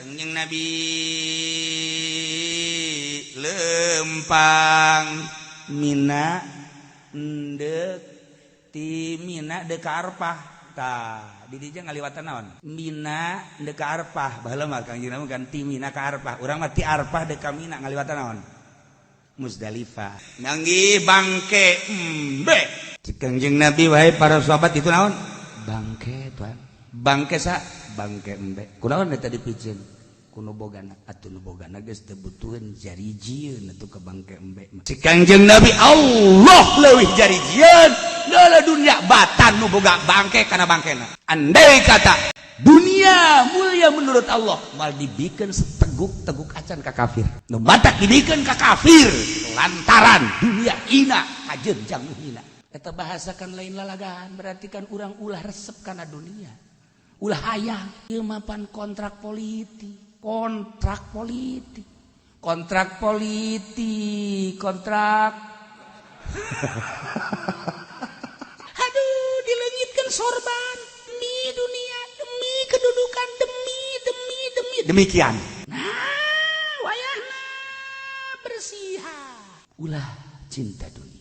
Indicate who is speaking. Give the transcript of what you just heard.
Speaker 1: Kangjeng Nabi lempang Mina ndek ti Mina dek ka Arfah. Tah di dieu ngaliwatan naon? Mina ndek ka Arfah. Baheula mah Kangjeng Nabi kan ti Mina ka Arfah. Urang mah ti Arfah dek ka Mina ngaliwatan naon? Muzdalifah. Manggih bangke embe. Cek Kangjeng Nabi, wahai para sahabat, itu naon? Bangke tuan. Bangke sa? Bangke embe. Kunaon eta dipicen? Ku nu bogana. Atuh nu bogana geus teu butuheun jarijieun atuh ka bangke embe mah. Cek Kangjeng Nabi, Allah leuwih jarijieun leuleuh dunia batan nu boga bangke kana bangkena. Andai kata dunia mulia menurut Allah, mal dibikeun seteguk-teguk acan ka kafir. Nu batak dibikeun ka kafir lantaran dunia ina kajenjang nu hina. Eta bahasa kan lain lalagaan, berarti kan urang ulah resep kana dunia. Ulah hayang. Ieu mah pan kontrak politik, kontrak politik. Kontrak politik, kontrak. Aduh, dileungitkeun sorban demi dunia, demi kedudukan, demi demi demi demikian. Nah, wayahna bersihan. Ulah cinta dunia.